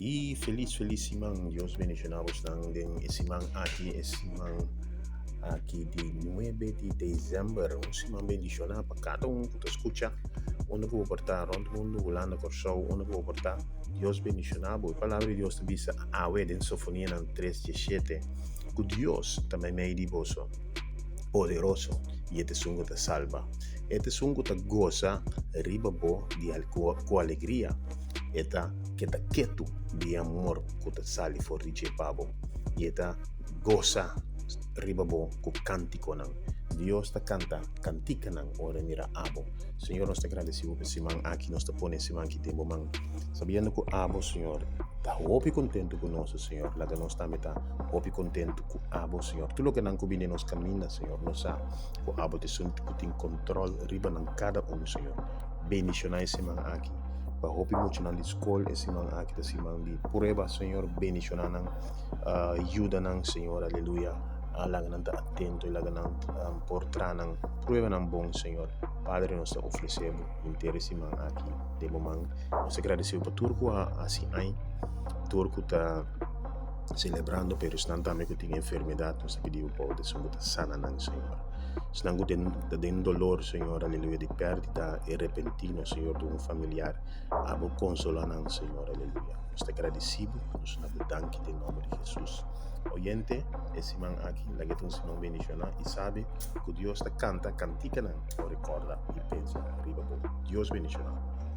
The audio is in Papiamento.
I felis felis siman Dios bendiciona bosnan den e siman aki e siman aki di 9 di december un siman bendiciona pa cada un cu ta scucha unda cu bo por ta rond mundo Hulanda Corsou unda cu bo por ta Dios bendiciona bo e palabra di Dios ta bisa awe den Sofonianan 3 17 cu Dios ta meimei di boso poderoso i e ta esun cu ta salba e ta esun cu ta gosa riba bo di cu alegria e ta keda ketu di e amor ku ta sali for di dje pa bo, i e ta gosa riba bo ku kantikonan. Dios ta kanta kantikanan ora e mira abo. Señor, nos ta gradesi bo pa e siman aki. Nos ta pone e siman aki den bo man, sabiendo ku abo, Señor, ta hopi kontentu ku nos, Señor. Laga nos tambe ta hopi kontentu ku abo, Señor. Tur loke nan ku bini den nos kaminda, Señor, nos sa ku abo ta esun ku tin kontrol riba nan kada un, Señor. Bendishoná e siman aki. Pa hopi muchanan di skol e siman aki ta siman di prueba, Señor bendiciona nan, yuda nan, Señor, aleluya, laga nan ta atento y laga nan por traha nan pruebanan bon, Señor. Padre, nos ta ofrece bo henter e siman aki den bo man. Nos ta gradeci bo pa tur cu a haci añ, tur cu ta celebrando, pero esnan tambe cu tin enfermedad, nos ta pidi bo pa bo ta esun cu ta sana nan, Señor. Esnan cu ta den dolor, Señor, aleluya, di perdida e repentino, Señor, di un familiar, abo consola nan, Señor, aleluya. Nos ta gradeci bo, nos ta bo danki den nomber di Jesus. Oyente, e siman aki laga ta un siman bendiciona y sabi cu Dios ta canta canticanan pa recorda y pensa riba bo. Dios bendiciona bo.